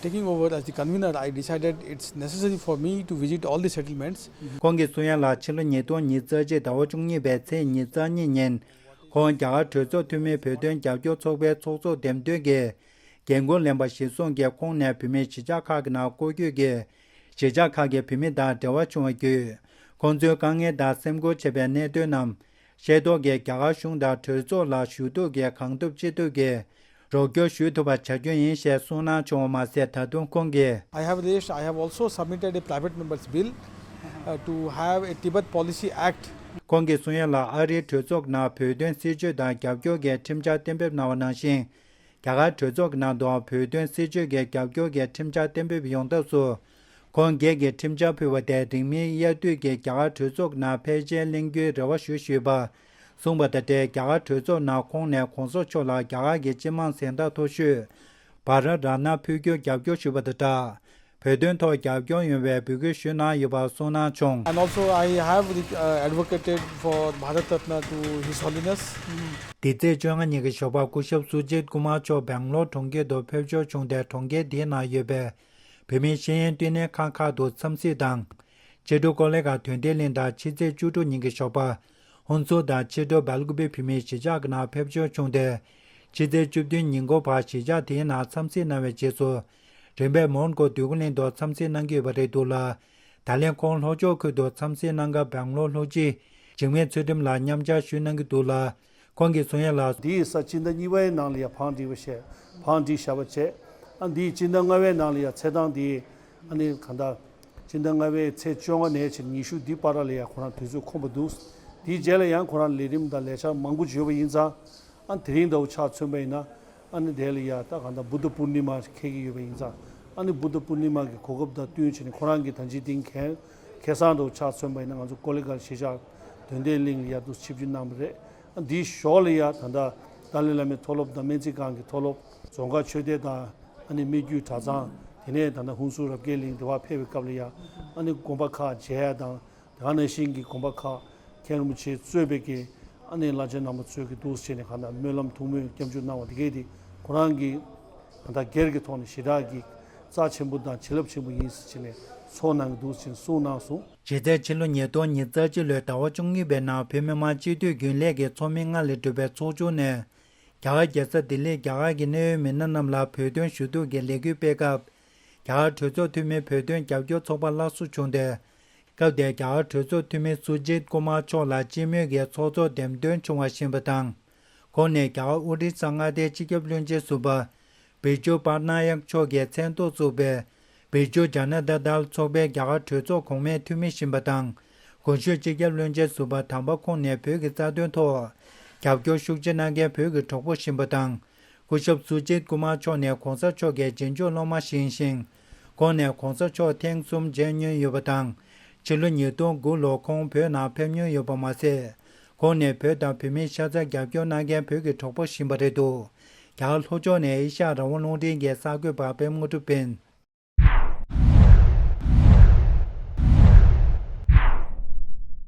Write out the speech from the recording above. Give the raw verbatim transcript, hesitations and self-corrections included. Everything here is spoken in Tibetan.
Taking over as the convener, I decided it's necessary for me to visit all the settlements. ཁོང་གིས་གསུང་ཡ་ལ་ཕྱི་ལོ་ཉིས་སྟོང་ཉི་ཤུ་རྩ་གཅིག་ཟླ་བ་བཅུ་གཉིས་པའི་ཚེས་ཉི་ཤུ་རྩ་གཉིས་ཉིན་ཁོང་རྒྱ་གར་གྲོས་ཚོགས་འཐུས་མི་བོད་དོན་རྒྱབ་སྐྱོར་ཚོགས་པའི་ཚོགས་གཙོ་འདེམས་ཐོན་གྱི་འགན་འཁུར་ལེན་པ་གཞིར་བཟུང་གིས་ཁོང་ནས་བོད་མིའི་གཞིས་ཆགས་ཁག་གི་ནང་སྐོར་སྐྱོད་ཀྱིས་གཞིས་ཆགས་ཁག་གི་བོད་མི་དང་འབྲེལ་བ་བྱུང་བ་བརྒྱུད་ཁོང་ཚོའི་དཀའ་ངལ་དང་སེམས་ཁུར་བྱེད་པའི་གནད་དོན་རྣམས་ཤེས་རྟོགས་ཀྱིས་རྒྱ་གར་གཞུང་དང་གྲོས་ཚོགས་ལ་ཞུ་གཏུག་གིས་གང་ཐུབ་ཅི་ཐུབ་ཀྱིས་རོགས་སྐྱོར་ཞུ་ཐུབ་པ་བྱ་རྒྱུ་ཡིན་ཞེས་གསུངས་གནང་བྱུང་བ་མ་ཟད། ད་དུང་ཁོང་གིས། I have raised, I have also submitted a private member's bill, uh, to have a Tibet Policy Act. ཁོང་གིས་གསུང་ཡ་ལ་ཨ་རིའི་གྲོས་ཚོགས་ནང་བོད་དོན་སྲིད་བྱུས་དང་རྒྱབ་སྐྱོར་གྱི་ཁྲིམས་འཆར་གཏན་འབེབས་གནང་བ་ནང་བཞིན། རྒྱ་གར་གྲོས་ཚོགས་ནང་དུའང་བོད་དོན་སྲིད་བྱུས་ཀྱི་རྒྱབ་སྐྱོར་གྱི་ཁྲིམས་འཆར་གཏན་འབེབས་ཡོང་ཐབས་སུ། ཁོང་སྒེར་གྱི་ཁྲིམས་འཆར་ཕུལ་བ་དེ་རིང་མིན་དབྱར་དུས་ཀྱི་རྒྱ་གར་གྲོས་ཚོགས་ནང་ཕལ་ཆེར་གླེང་རྒྱུའི་རེ་བ་ཞུ་བཞིན་པ་གསུངས་པ་དང་འབྲེལ། རྒྱ་གར་གྲོས་ཚོགས་ནང་ཁོང་ནས་གོང་ས་མཆོག་ལ་རྒྱ་གར་གྱི་སྤྱི་དམངས་གཟེངས་རྟགས་མཐོ་ཤོས་བྷ་ར་ར་ཏ་ན་ཕུལ་རྒྱུར་རྒྱབ་སྐྱོར་ཞུས་པ་དང་སྦྲགས། བོད་དོན་ཐོག་རྒྱབ་སྐྱོར་ཡོང་བའི་འབོད་སྐུལ་ཞུས་གནང་ཡོད་པ་གསུངས་གནང་བྱུང་། And also, I have, uh, advocated for Bharat Ratna to His Holiness. འདི་ཚེས་བཅོ་ལྔ་ཉིན་གྱི་ཞོགས་པར་སྐུ་ཞབས་སུ་ཇིད་ཀུ་མར་མཆོག་སྦེང་ལོར་གྲོང་ཁྱེར་དུ་ཕེབས་འབྱོར་བྱུང་སྟེ། གྲོང་ཁྱེར་འདིའི་ནང་ཡོད་པའི་བོད་མིའི་ཤེས་ཡོན་བསྟི་གནས་ཁང་ཁག་ཏུ་འཚམས་གཟིགས་དང་། ཕྱི་དྲོ་ཀོ་ལི་གྷལ་དོན་ལྡན་གླིང་དང་། ཕྱི་ཚེས་བཅུ་དྲུག་ཉིན་གྱི་ཞོགས་པར་ཧུན་སུར་དང་ཕྱི་དྲོ་སྦེལ་ཀུ་པེ་བོད་མིའི་གཞིས་ཆགས་ཀྱི་ནང་ཕེབས་འབྱོར་བྱུང་སྟེ། ཕྱི་ཚེས་བཅུ་བདུན་ཉིན་གུང་བར་གཞིས་ཆགས་དེའི་ནང་འཚམས་གཟིགས་གནང་བའི་རྗེས་སུ། རིམ་པས་མོན་གྷོ་འདོད་རྒུ་གླིང་དུ་འཚམས་གཟིགས་གནང་གི་ཡོད་པ་རེད་འདུག་ལ། ད་ལན་ཁོང་ལྷོ་ཕྱོགས་ཁུལ་དུ་འཚམས་གཟིགས་གནང་སྐབས་སྦེང་ལོར་ལྷོ་སྤྱི་འཇིགས་མེད་ཚུལ་ཁྲིམས་ལགས་མཉམ་ཞུགས་གནང་གི་འདུག་ལ། ཁོང་གིས་གསུང་ཡ་ལ། འདིའི་ས་སྤྱི་ཟླ་གཉིས་པའི་ནང་ལ་ཡ་བང་སྒྲིག་པ་བྱས། བང་སྒྲིག་བཞག་པ་བྱས། ཨ་འདིའི་སྤྱི་ཟླ་ལྔ་པའི་ནང་ལ་ཡ་ཚེས་གྲངས་འདི་ཨ་ནི་གང་ལྟར་སྤྱི་ཟླ་ལྔ་པའི་ཚེས་བཅོ་ལྔ་ནས་བྱས་ཉི་ཤུ་འདི་བར་ལ་ཡ་ཁོ་རང་དུས་ཚོད་ཁོམ་པ་འདུག་དེའི་རྗེས་ལ་ཡང་ཁོ་རང་ལས་རིམ་དང་ལས་འཆར་མང་པོ་ཡོད་པ་ཡིན་ཙང་། ཨ་དེ་རིང་འདྲ་བོ་ཆ་མཚོན་པ་ཡིན་ན། ཨ་ནི་དེ་ལ་ཡ་ད་གང་ལྟར་བུདྡྷ་པུར་ནི་མ་འཁེལ་གྱི་ཡོད་པ་ཡིན་ཙང་། ཨ་ནི་བུདྡྷ་པུར་ནི་མ་གི་གོ་སྐབས་དང་བསྟུན་བྱས་ནས་ཁོ་རང་གིས་ད་ཅི་ཐིང་གན་ཁེ་སང་འདྲ་བོ་ཆ་མཚོན་པ་ཡིན་ན། ང་ཚོ་ཀོ་ལི་གྷལ་གཞིས་ཆགས་དོན་ལྡན་གླིང་ལ་ཡ་འདུག་ཆིབས་བསྒྱུར་གནང་བ་རེད། ཨ་འདིའི་ཞོར་ལ་ཡ་ད་ལྟ་ཏཱ་ལའི་བླ་མའི་མཐོ་སློབ་དང་སྨན་རྩིས་ཁང་གི་མཐོ་སློབ། རྫོང་དཀར་ཆོས་སྡེ་དང་། ཨ་ནི་སྨད་རྒྱུད་གྲྭ་ཚང་། དེ་ནས་ད་ལྟ་ཧུན་སུར་རབ་རྒྱས་གླིང་དེ་བར་ཕེབས་པའི་སྐབས་ལ་ཡ། ཨ་ནི་དགོན་པ་ཁག་མཇལ་ཡ་དང་། དེ་ག་ནང་བཞིན་གྱི་དགོན་པ་ཁག་མཁན་རིན་པོ་ཆེ་གཙོས་པའི་གི་ཨ་ནི་བླ་ཆེན་རྣམ་པ་ཚོས་ཀྱི་འདུག་སེ་བྱས་ནས་གང་ལྟར་སྨོན་ལམ་ཐུགས་སྨོན་སྐྱབས་འཇུག་གནང་བ་དེ་གས་དེ་ཁོ་རང་གི་གང་ལྟར་སྒེར་གྱི་ཐོག་ནས་ཞེ་དྲག་གི་རྩ་ཆེན་པོ་དང་བྱིན་རླབས་ཆེན་པོ་ཡིན་ཟེར་བྱས་ནས་ཚོགས་གནང་གི་འདུག་ཟེར་གསུངས་གནང་སོང་། རྗེས་ཚེས་ཕྱི་ལོ་ཉིས་སྟོང་ཉི་ཤུ་རྩ་གཅིག་ལོའི་ཟླ་བ་བཅུ་གཉིས་པའི་ནང་བོད་མི་མང་སྤྱི་འཐུས་རྒྱུན་ལས་ཀྱི་ཚོགས་མི་ལྔ་ལས་གྲུབ་པའི་ཚོགས་ཆུང་ནས། རྒྱ་གར་རྒྱལ་ས་ལྡི་ལིར་རྒྱ་གར་གྱི་གནད་ཡོད་མི་སྣ་རྣམས་ལ་བོད་དོན་ཞུ་གཏུག་གི་ལས་འགུལ་སྤེལ་སྐབས། རྒྱ་གར་གྲོས་ཚོགས་འཐུས་མི་བོད་དོན་རྒྱབ་སྐྱོར་ཚོགས་པ་སླར་གསོ་བྱུང་སྟེ། སྐབས་དེར་རྒྱ་གར་གྲོས་ཚོགས་འཐུས་མི་སུ་ཇིད་ཀུ་མར་མཆོག་ལ་སྤྱི་མོས་ཀྱིས་ཚོགས་གཙོར་འདེམས་ཐོན་བྱུང་བ་ཞིག་ཡིན་པ་དང་། ཁོང་ནས་རྒྱ་གར་ཨོ་རི་ས་མངའ་སྡེའི་སྤྱི་ཁྱབ་བློན་ཆེན་ཟུར་པ་བི་ཇུ་པ་ཏ་ནཱ་ཡག་མཆོག་གིས་མཚན་ཐོག་བཙུགས་པའི་བི་ཇུ་ཇ་ན་ཏ་དལ་ཚོགས་པའི་རྒྱ་གར་གྲོས་ཚོགས་གོང་མའི་འཐུས་མི་ཞིག་ཡིན་པ་དང་། གོང་ཞུས་སྤྱི་ཁྱབ་བློན་ཆེན་ཟུར་པ་དམ་པ་ཁོང་ནས་བོད་ཀྱི་རྩ་དོན་ཐོག་རྒྱབ་སྐྱོར་ཤུགས་ཆེ་གནང་མཁན་བོད་ཀྱི་གྲོགས་པོ་ཞིག་ཡིན་པ་དང་། སྐུ་ཞབས་སུ་ཇིད་ཀུ་མར་མཆོག་ནས་གོང་ས་མཆོག་གི་རྗེས་འཇུག་སློབ་མ་ཞིག་ཡིན་ཞིང་། ཁོང་ནས་གོང་ས་མཆོག་ཐེངས་གསུམ་མཇལ་མྱོང་ཡོད་པ་དང་། ཕྱི་ལོ་ཉིས་སྟོང་དགུ་ལོར་ཁོང་བོད་ནང་ཕེབས་མྱོང་ཡོད་པ་མ་ཟད། ཁོང་ནས་བོད་དང་བོད་མིའི་ཤ་ཚ་རྒྱབ་སྐྱོར་གནང་མཁན་བོད་ཀྱི་གྲོགས་པོ་ཞིག་ཡིན་པ་རེད་འདུག་རྒྱ་གར་ལྷོ་ཕྱོགས་ནས་ཨེ་ཤ་ཡ་རང་དབང་རླུང་འཕྲིན་གྱི་གསར་འགོད་པ་པད་མ་གྲུབ་ཡིན།